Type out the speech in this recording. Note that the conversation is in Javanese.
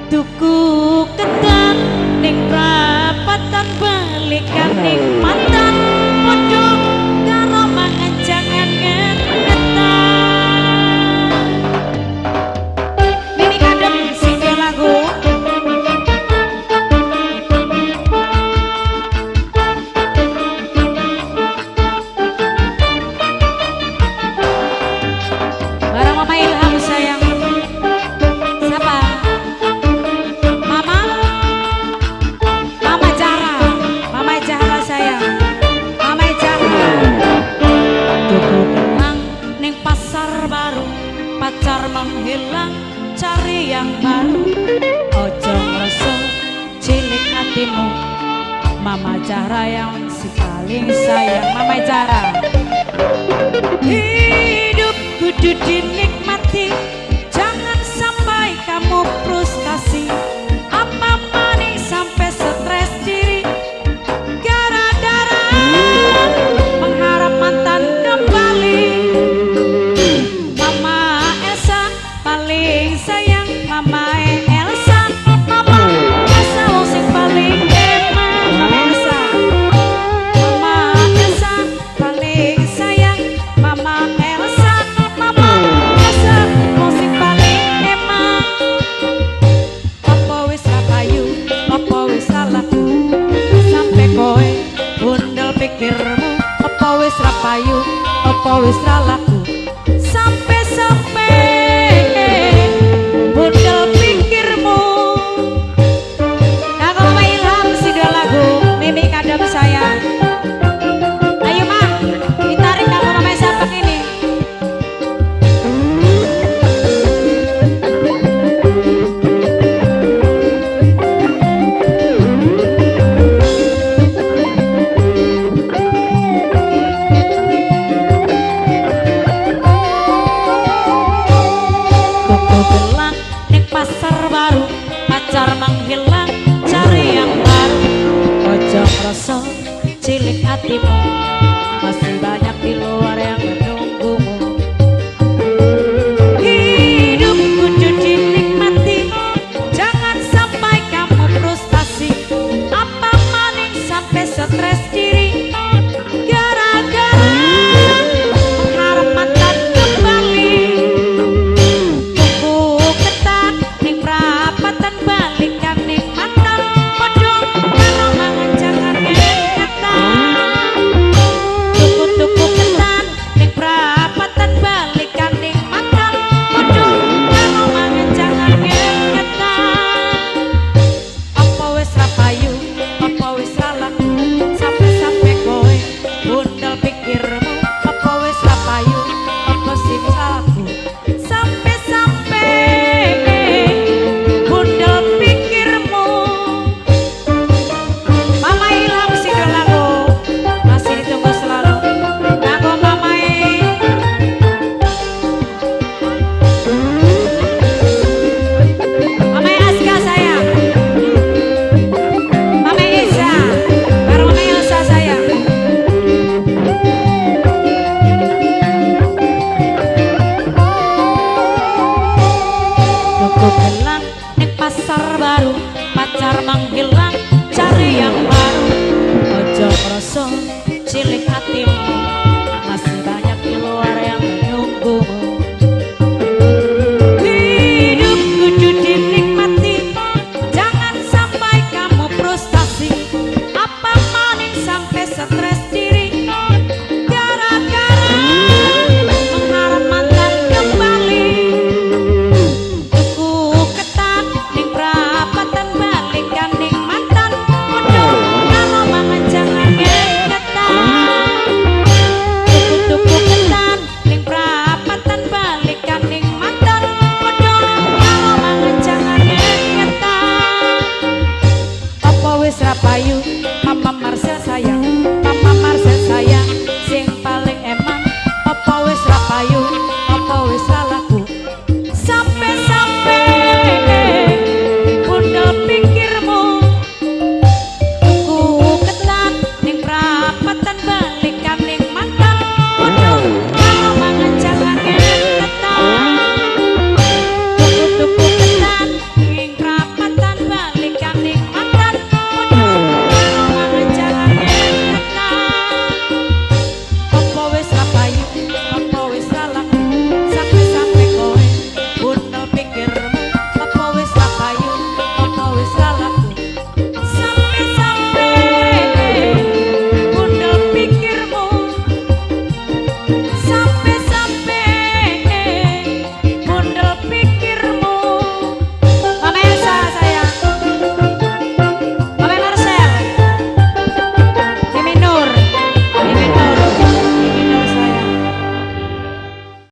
Tuku ketan ning prapatan balikan ning mantan padha karo mangan jangan ngetan. Mimi Kadem sing duwe lagu. Barang Mama Ilham sayang. Siapa? Mama? Mama Zahra. Mama Zahra sayang. Mama Zahra. Tuku kenang ning pasar baru, pacar menghilang, cari yang baru. Ojo ngrasa cilik hatimu, Mama Zahra yang si paling sayang. Mama Zahra. Hidup kudu dinikmati, jangan sampai kamu frustasi. Apa maning sampai stres diri, gara-gara mengharap mantan kembali. Mama Elsa paling sayang, Mama Elsa, Mama Elsa wong sing paling eman. Mama Elsa, Mama Elsa paling sayang, Mama Elsa, Mama Elsa wong sing paling eman. Apa wis ra payu, apa wis ra laku, sampe kowe bundel pikirmu. Apa wis ra payu, apa wis ra laku.